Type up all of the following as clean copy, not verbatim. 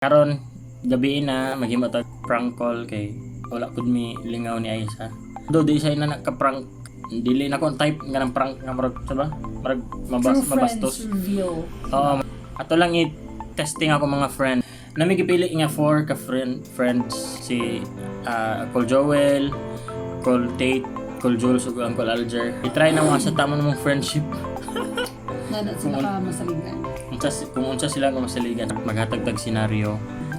Karon gabi na maghimo tag prank call kay wala pud mi lingaw ni Aisa. Do di siya na naka-prank, dili na ko ang type nga ng prank nga murag sa ba? Murag mabas, True mabastos. friends reveal. Oo. Ato lang i-testing ako mga friend. Nami gipili nga four ka friends si Col Joel, Col Tate, Col Jules ug Uncle Alger. I-try na mo sa tama namong friendship. Na sila ka masaligan. Unsa kung unsa sila nga masaligan, maghatag tag senaryo.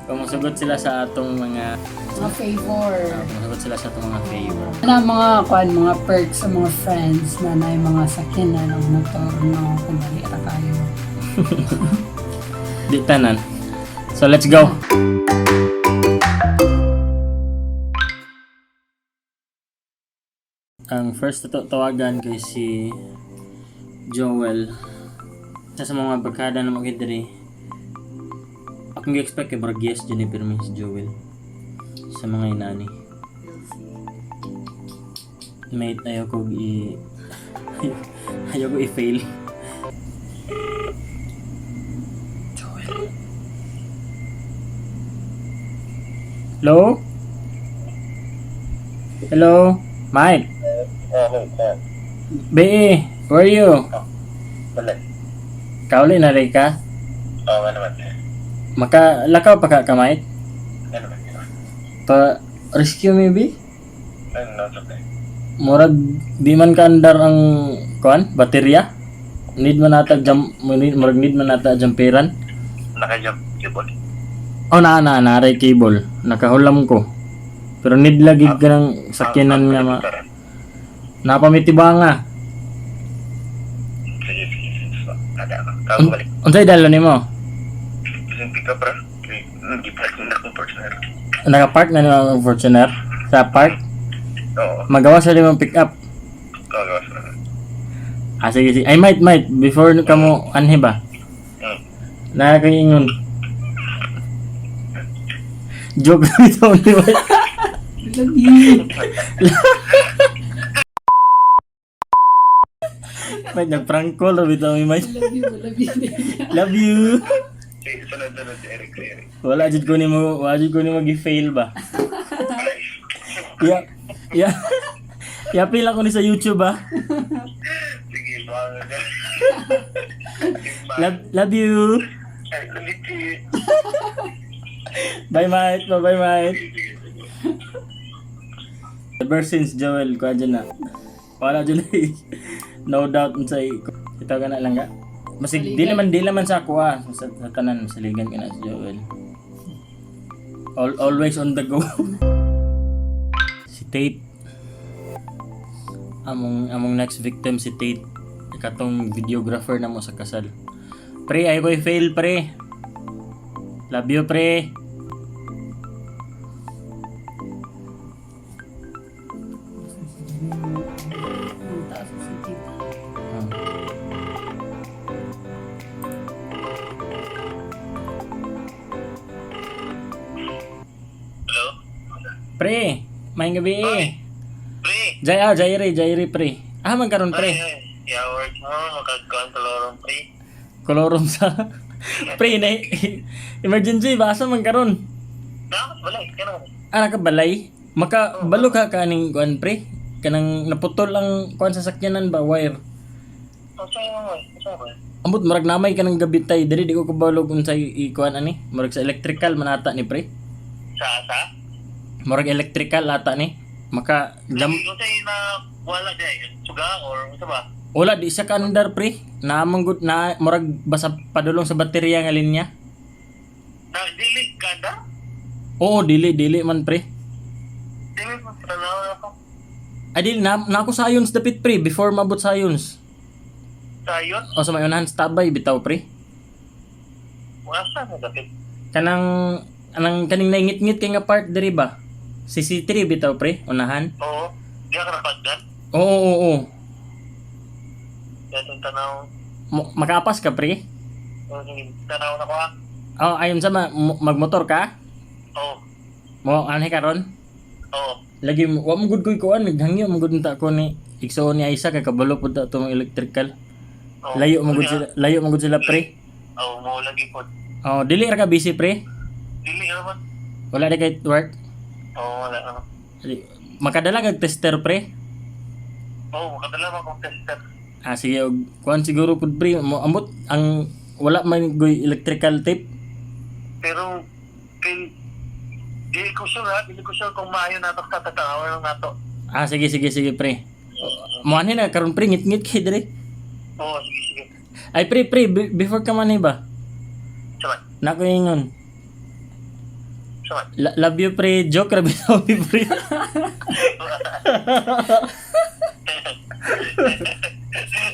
Kung mosugot sila sa atong mga Mga favor. Kung mosugot sila sa atong mga favor. Na mga kuan, mga perks sa mga friends na na yung mga sakyanan o motor, no, kung dali ra kayo. Di tanan. So let's go. Ang first na tawagan kay si Joel. Isa sa mga barkada na mga diri. Akong gi-expect kay murag yes jud ni pirmi si Joel. Sa mga inani. Mate, ayaw ko i ayaw ko i-fail. Joel. Hello? Hello? Mike? Oh, oh. Be, where are you? Wala. Kauli na rin ka? Oo, ano man. Makalakaw pa ka, Mike? Ano man. Pa rescue maybe? Ano, no, okay. Murag di man kaandar ang kuan, baterya. Need man nata jump, murag need man nata jumperan. Naka-jump cable. Oh, na na na ray cable. Nakahulam ko. Pero need lagi ka ng sakyanan nga ma. Napamitiba nga. Sige, sige, sige. So, ada ako. Tawag balik. Unsay dalo nimo? Yung pick up, bro. Kay, nag-park na akong partner. Naka-park na nimo ang Fortuner sa park. Oo, Magawa sa limang pick up. gagawas na. Ah, sige, sige. Ay, might, might. Before ka mo, anhi ba? Nakakaingon. Joke lang ito ni Mike. Love you. Mike, nag-prank call. Rabi ito ni Mike. Love you. Love you. Love you. Sige, sunod, sunod si Eric, si Eric. Wala jud ko nimo, wala jud ko nimo gi-fail ba. Yeah. Yeah. Yapil ako ni sa YouTube ah. Sige, baka na. Love, love you. Ay, ulit si- Bye mate. Bye bye mate. Sige, sige. Ever since Joel ko dyan na. Wala dyan na. No doubt unsay ito ka na lang ka. Masig di naman sa ako ah. Sa tanan masaligan ka na si Joel. Always on the go. Si Tate. Among next victim si Tate. Katong videographer na mo sa kasal. Pre, ay ko fail pre. Love you pre. Ang taas sa tita. Ah. Hello? Pre, may gabi eh. Pre! Jay, ah, Jairi, Jairi, pre. Ah, magkaroon, pre. Ay, ay. Yeah, work mo. Makagkuhan sa lorong, pre. Kolorom sa... Pre, na emergency, basa man karon. Dapat, wala. Kaya naman. Ah, nakabalay. Maka, balo ka kaning kuan, pre. Kanang naputol ang kuan sa sakyanan ba, wire. Ang sa'yo mo, eh. Ang sa'yo ba? Ambot, murag namay ka ng gabi tay. Diri, di ko kabalo kung sa ikuan ani. Murag sa electrical manata ni, pre. Sa, sa? Murag electrical ata ni. Maka, jam, Kung sa'yo na wala dyan, suga or ano ba? wala, di siya kaandar, pre. Naamang na, murag basa padulong sa baterya nga linya. Na, dili ka na? Oo, dili, dili man, pre. Dili mo, tanaw ako. Ay, dili, na ako sayons dapit, pre, before mabot sayons. Sayon? O sa may unahan sa tabay, bitaw, pre. Wala sa na dapit. Kanang, anang, kaning naingit-ngit kay nga part diri ba? CC3, bitaw, pre, unahan. Oo. Di ka napagdan? Oo, oo, oo. Gatong tanaw. Makaapas ka, pre? Oo, sige, tanaw na ko ah. Oh, ayon sa magmotor ka? Oo. Mo, anhe karon? Oo. Lagi, wa mo gud ko'y kuan, naghangyo mo gud ta ko ni igsuon ni Aisa kay kabalo pud ta itong electrical. Oo. Layo mo gud sila, layo mo gud sila, pre. Oo, mo lagi po. Oh, dili ra ka busy, pre. raman. Wala na kay work? Oo, wala naman. Makadala kag tester, pre? Oo, makadala man kong tester. Ah, sige, og kuan siguro pud, pre. Mo ambot ang wala man goy electrical tape. Pero, kay, dili ko sure ha, dili ko sure kung maayo nato sa tatanaw lang nato. Ah, sige, sige, sige, pre. Mo ani na karon, pre, ngit-ngit kay dire. Oo, sige, sige. Ay, pre, pre, before ka man ba? Sabat, Nako ingon. sabat. Love you, pre. Joke ra bitaw ni pre.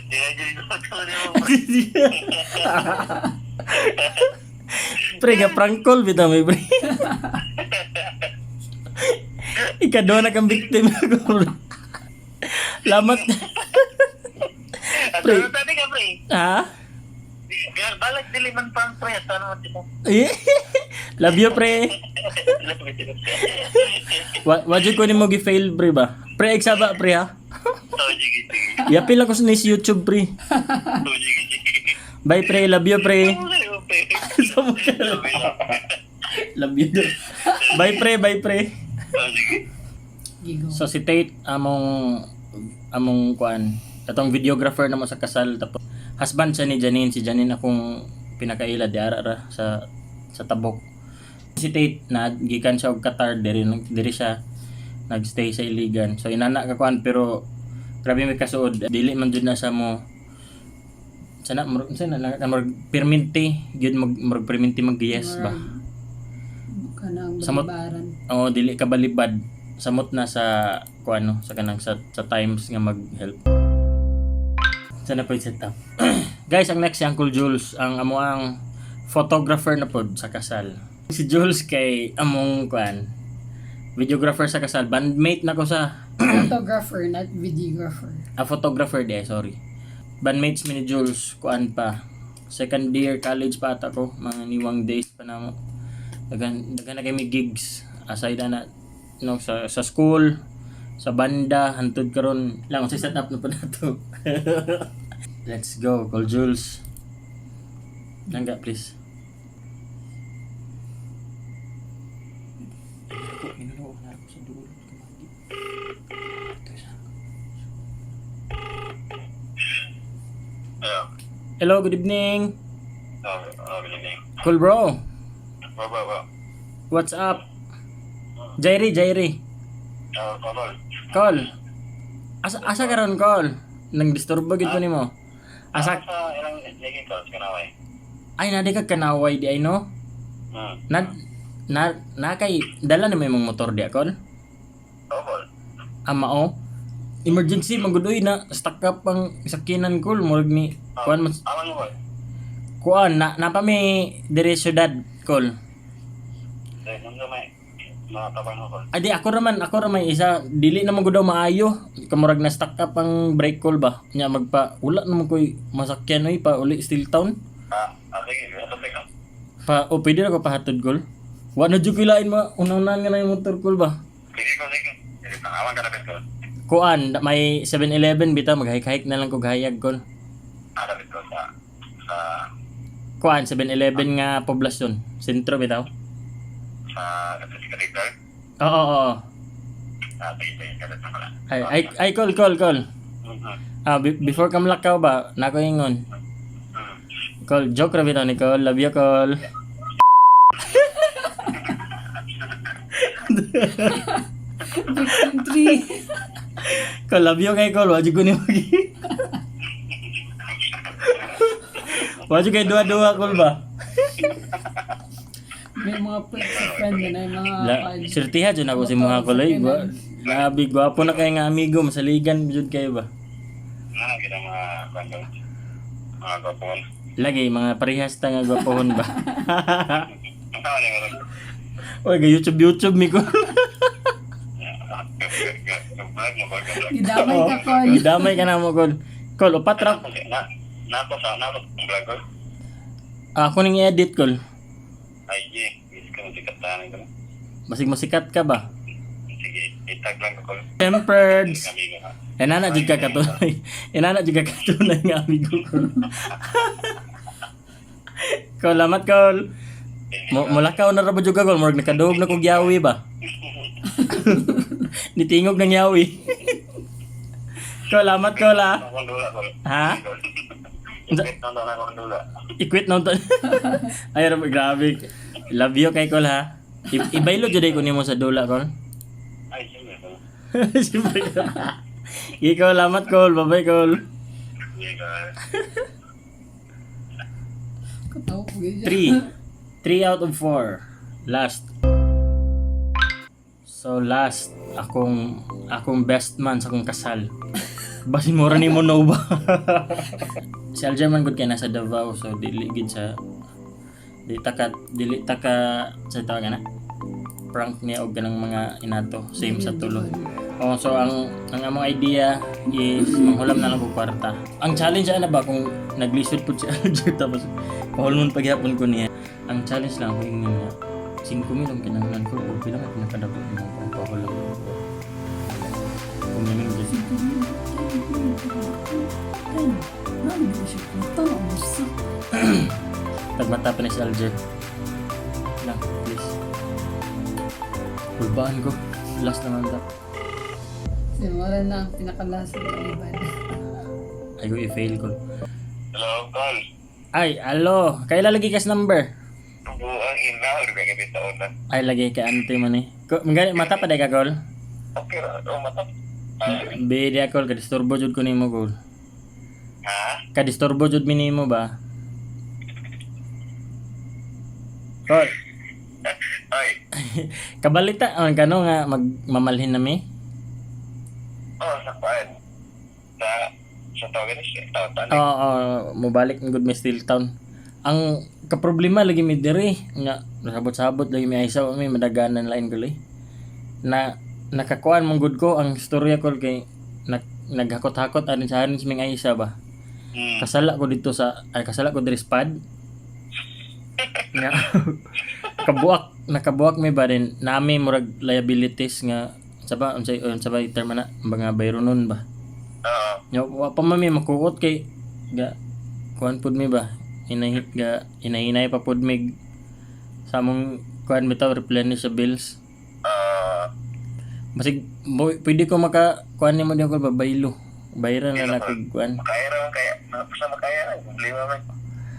Di na dili ko sure mo. Pre, ga prank call bitaw mi, pre. Ikaduha na kang biktima ko. Lamat. At Pre. ano sabi ka, pre? Ha? Balak dili man pang pre, at ano man sila. Eh, love you, pre. Wa jud ko nimo gi-fail, pre, ba? Pre, igsaba, pre, ha? Oo, sige, sige. Yapil ako sa nis YouTube, pre. Oo, sige, sige. Bye, pre. Love you, pre. Oo, pre. Sa mukha. Love you. Bye, pre. Bye, pre. Oo, sige. Gigo. So si Tate among among kuan atong videographer namo sa kasal, tapos husband siya ni Janine. Si Janine akong pinakaila di ara ra sa Tabok. Si Tate na gikan siya og Qatar, diri diri siya nagstay sa Iligan. So inana ka kuan, pero grabe may kasuod, dili man jud na sa mo sana murag sana na murag perminti gyud, mag murag perminti mag yes ba. Kanang Samot. balibaran. Oo, dili ka balibad. Samot na sa kuano, sa kanang sa times nga mag-help. Sana po set up. Guys, ang next si Uncle Jules, ang amo ang photographer na pod sa kasal. Si Jules kay among kuan videographer sa kasal, bandmate na ko sa Photographer, not videographer. A photographer de, sorry. Bandmates mi ni Jules, kuan pa. Second year college pa ata ko, mga niwang days pa namo. Daghan daghan na kami gigs aside na no sa school, sa banda hantud karon lang sa set up na pa nato. Let's go, call Jules. Nangga, please. Ay, ako, na ako sa dulo. Ito isa. Yeah. Hello, good evening. Oo, good evening. Cool, bro. Ba, ba, ba. What's up? Jairi, Jairi. Oo, kabal. Call. Asa asa karon, call? Nang disturbo gid ko nimo. Asa Sa ilang naging calls ka na, way? ay nadi ka kanaway di ay no. Hmm. Na na na kay dala na may imong motor di call. Kabal. Ama o. Emergency mangudoy na stuck up ang sakinan, call, murag ni kuan mas Aman mo, bal. kuan na napa mi dire syudad, call. Dahil nung gamay, mga tabang mo, bal. Adi ako ra may isa dili na man gud daw maayo. Kamurag na stuck up ang brake, call, ba. Nya magpa wala naman koy masakyan oy pa uli still town. Ah, ah, sige, ito ka. Pa o pwede ra ko pahatod, call. Wa na jud koy lain ma unahan nga na yung motor, call, ba. Sige ko, sige. Sige, awan ka na, ko. Kuan may 7-Eleven bitaw, maghike-hike na lang ko gahayag, call. Ah, dapat ko sa, Kuan 7-Eleven nga poblasyon, sentro bitaw. Sa, sa Cathedral. Oo, oo, oo. Ah, sige, sige, kapit na pala. Ay ay ay, call, call, call. Ah, before ka malakaw ba, nako ingon. Call, joke ra bitaw ni call. Love you, call. Victim 3. Call, love you kay call. Wajud ko ni magi. Wajud kay duha-duha, call, ba. May mga perks sa friend na yung mga La, sirtiha jud ako si mga call ay. Grabe, gwapo na kay nga amigo, masaligan jud kayo ba. Ano, kita mga kwento. Mga gapon. Lagi mga parehas ta nga gwapohon ba. Ang tama niya, meron. Oy, ga YouTube YouTube mi ko. Vlog mo, vlog, vlog. Gidamay ka, call. Gidamay ka na mo, call. Call, upat ra. Na, nako sa, nako sa vlog ko. Ako ning i-edit, call. Ay, ye, is ka masikat tanin ko. Basig masikat ka ba? Sige, itag lang ko. Tempered. Kami ka. Inana jud ka katunay. Inana jud ka katunay nga amigo ko. Call, lamat, call. Mo mulakaw na ra ba jud ka, Kol? Murag nakadog na kog yawi ba? Nitingog ng yawi. Kol, amat Kol ha. Akong dula, Kol. Ha? Ikit na lang akong dula. I-quit na to. Ay, grabe. Love you kay Kol ha. Ibaylo jud ko nimo sa dula, Kol. Ay, sige, Kol. Siyempre ka. Ikaw, lamat, Kol. Bye-bye, Kol. Sige, Kol. Katawa ko gyud. 3. 3 out of 4. Last. So last, akong best man sa akong kasal. Basin mo ni mo no ba? Si Alger man gud kay nasa Davao, so dili gid sa dili ta ka sa tawag na prank niya og ganang mga inato same sa tulo. Oh, so ang among idea is manghulam na lang og kwarta. Ang challenge ana ba kung naglisod pud si Alger tapos pahulmon paghapon ko niya. Ang challenge lang ko ingnon nga 5,000 ang kinahanglan ko ug pila man pinakadako mo ang pahulam. Kung yun gyud. Tagmata pa ni si Alger. Lang, please. Kulbaan ko. Last naman ta. Simula na ang pinakalas ng iban. Ay ko i-fail ko. Hello, Kol. Ay, alo. Kaila lagi kas number? Buang ina, ulit ka gabi taon na. Ay, lagi kay ante man eh. Ko, mangani, mata pa day ka, Kol? Okay ra, oh, mata. Ay, Be, di ako, kadisturbo jud ko nimo, Kol. ha? Kadisturbo jud mi nimo ba? Kol, Ay, kabalita, ang kano nga, magmamalhin na mi? Oh, sa kuan. Sa tawagan siya, tawag Oo, oh, mobalik ng good mi Steel Town. Ang kaproblema lagi mi diri nga nasabot-sabot lagi mi ay mi madaganan lain guli. Na nakakuan mong good ko ang istorya ko kay naghakot-hakot arin sa arin sa ming Aisa ba. Kasala ko dito sa ay kasala ko diri sa pad. Nga kabuak nakabuak mi ba rin nami murag liabilities nga sa ba unsay unsa ba term na mga bayronon ba. Oo. Yo, wa pa man mi makukot kay ga kuan pud mi ba inay ga inahinay pa pud mi sa among kuan bitaw replenish sa bills. Basig pwede ko maka kuan nimo di ako babaylo. Bayran na na kog kuan. Makaya ra man kaya. Basta makaya ra, problema man.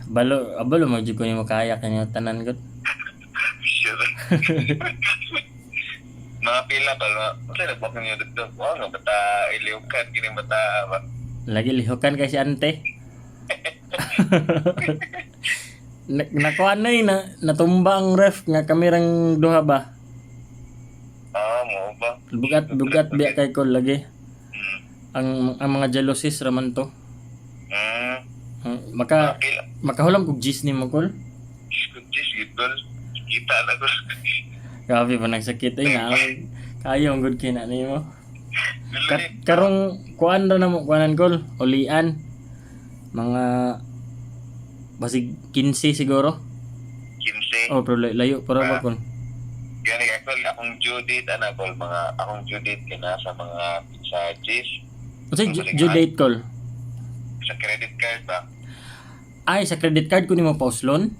Balo abalo man jud ko nimo kaya kanya tanan gud. Sure. Mga pila pa, mga, kasi nagbak ninyo dito. Wow, nga bata, iliwkan, kini bata, ba? Lagi lihokan kay si ante. Na, nakuan na eh, na natumba ang ref nga kami rang duha ba. Ah, mo ba? Bugat bugat biya kay ko lagi. Ang mga jealousies raman to. Maka Mga pila. makahulam kog gis nimo kol. Diyos ko, Diyos, gitol. Kita na ko. Grabe pa nagsakit ay na. Kayo ang good kina nimo. Karong kuan ra na mo kuanan kol, ulian. Mga basig 15 siguro. 15. Oh, pero layo para ba kol. Gani actually akong due date ana kol mga akong due date kina sa mga sa G's Unsay due date kol? Sa credit card ba? Ay, sa credit card ko nimo pauslon?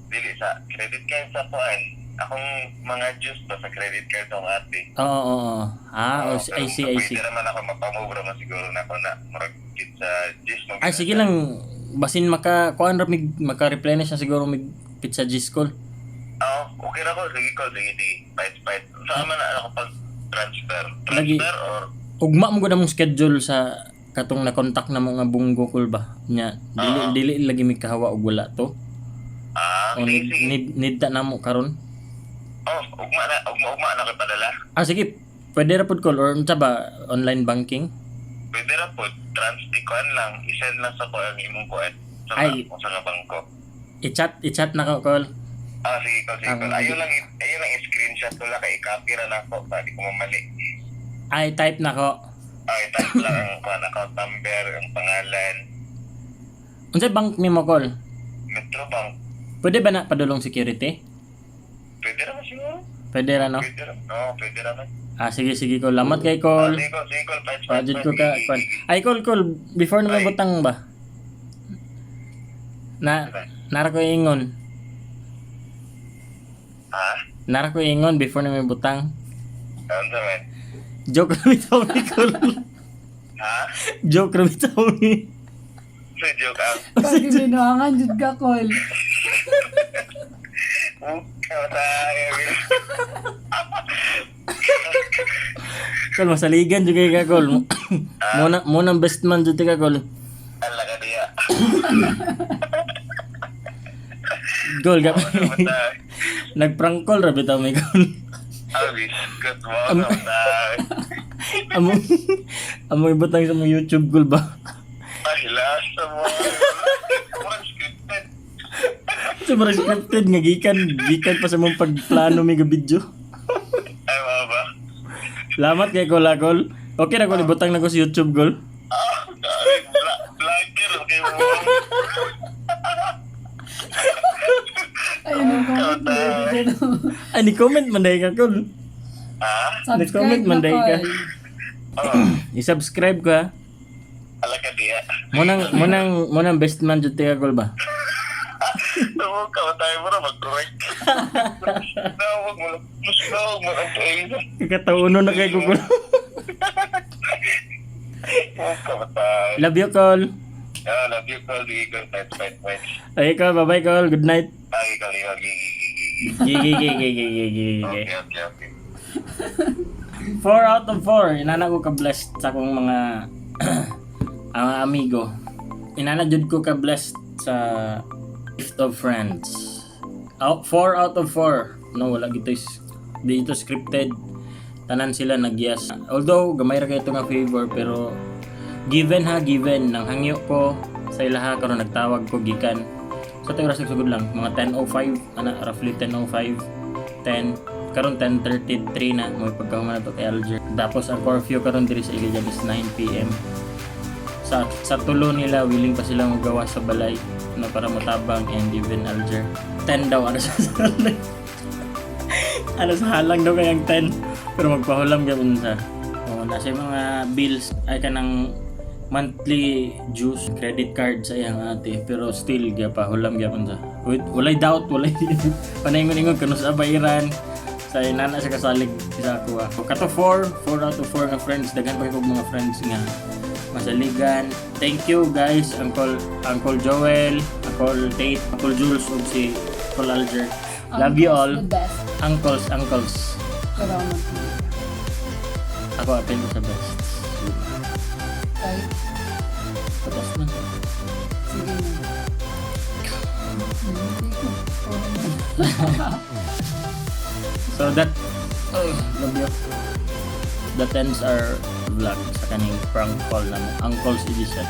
Dili sa credit card sa kuan. Akong mga dues ba sa credit card ng ate. Oo. Ah, oh, I see, I see. Pwede naman ako mapamove raman siguro na ako na murag kit sa G's mo. Ay, sige lang. Basin maka kuan ra mig maka-replenish na siguro mig pizza G's kol. Oo, okay ra ko. Sige ko, sige, sige. Fight, fight. Saan man na ako pag transfer? Lagi. Transfer or Ugma mo gud among schedule sa katong na-contact na mo nga bunggo kol ba nya dili dili lagi mi kahawa og wala to. Ah, O sige, need, sige. need ta na mo karon. Oh, ugma na, ugma, ugma na ko padala. Ah, sige, pwede ra pud call or unsa ba online banking? Pwede ra po, trans, ikuan lang, isend lang sa kuan ang imong kuan. Sa, Ay. sa nga bangko. I-chat na ko call. Ah, sige ko, sige ko. Ang- Ayaw lang i-screenshot ko lang kay i-copy ra na ako para di ko mamali. Ay, type na ko. Ah, i-type lang ang kuan account number, ang pangalan, Unsay bank nimo call? Metro Bank. Pwede ba na padulong security? Pwede ra man siguro. Pwede ra no? Pwede ra. No, pwede ra man. Ah, sige sige call. Lamat kay Ah, call. sige ko, fight, fight, Pajud fight. ko ka Sige, kwan. sige. Ay call call before na Ay. mabutang ba? Na nara ko ingon. Nara ko ingon before na may butang. Ano man? Joke ra bitaw ni, Kol. Ha? Joke ra bitaw ni. Sa joke ah. Pag binuangan, jud ka, Kol. Kamatay. Kol, masaligan jud kay ka, Kol. Muna muna ang best man jud ka, Kol. Ala ka diya. Kol, gap. Kamatay. Nagprank call ra bitaw mi, Kol. Abi, good mo. Kamatay. Among among ibutang sa mong YouTube, Kol ba. Ay, lasa mo. One scripted. Sobrang scripted nga gikan gikan pa sa mong pagplano mi ga video. Ay, mga ba? Lamat kay Kol, ah, Kol. Okay ra, Kol, ibutang na ko sa YouTube, Kol. Ah, ay, vlogger. Okay mo. Ayun ang comment. Kamatay. Ay, ni comment man dahil ka, Kol. Ha? Subscribe Nag-comment man na, dahil ka. Kol. Oh, I-subscribe ko ha. ala ka diya. Munang best man jud ka, Kol ba. Tawag ka, tayo mo na mag-correct. Tawag mo lang. Mas tawag mo lang tayo. Katauno na kay ko, Kol. Tawag ka, tayo. Love you, Kol. Ah, love you, Col. Sige, Col. Fight, fight, fight. Ay, ikaw, bye-bye, Kol. Good night. Ay, ikaw, ikaw. Gigi, gigi, gigi. Gigi, gigi, gigi, gigi, gigi. Okay. 4 out of 4. Inana ko ka-blessed sa akong mga ang amigo. Inana jud ko ka-blessed sa gift of friends. Out 4 out of 4. No, wala gito is di ito scripted. Tanan sila nag-yes. Although gamay ra kay ito nga favor, pero given ha, given nang hangyo ko sa ilaha karon, nagtawag ko gikan sa tayo oras, nagsugod lang mga 10:05 ana, roughly 10:05, 10, karon 10:33 na mo pagkahuman na to kay Alger. Tapos ang curfew karon diri sa Iligan is 9 p.m. Sa tulo nila, willing pa sila magawa sa balay na para matabang, and even Alger 10 daw, ano sa ano sa halang daw kayang 10, pero magpahulam gyud sa. Oh, nasa yung mga bills ay kanang monthly dues, credit card sa iyang ate, pero still pahulam gyapon sa. Wait, walay doubt, walay panaingon-ingon kuno sa bayaran sa inana sa kasalig sa ako. Ah. Kato 4, 4 out of 4 nga friends, daghan pa kay kog mga friends nga masaligan. Thank you guys, Uncle Joel, Uncle Tate, Uncle Jules ug si Uncle Alger. Love you all. The best. Uncles, uncles. Pero mag- Ako apil ko sa best. Ay, Sa best man. Sige na. Hindi ko. Oh, So that, oh, love you. That ends our vlog sa kaning prank call na Uncles edition.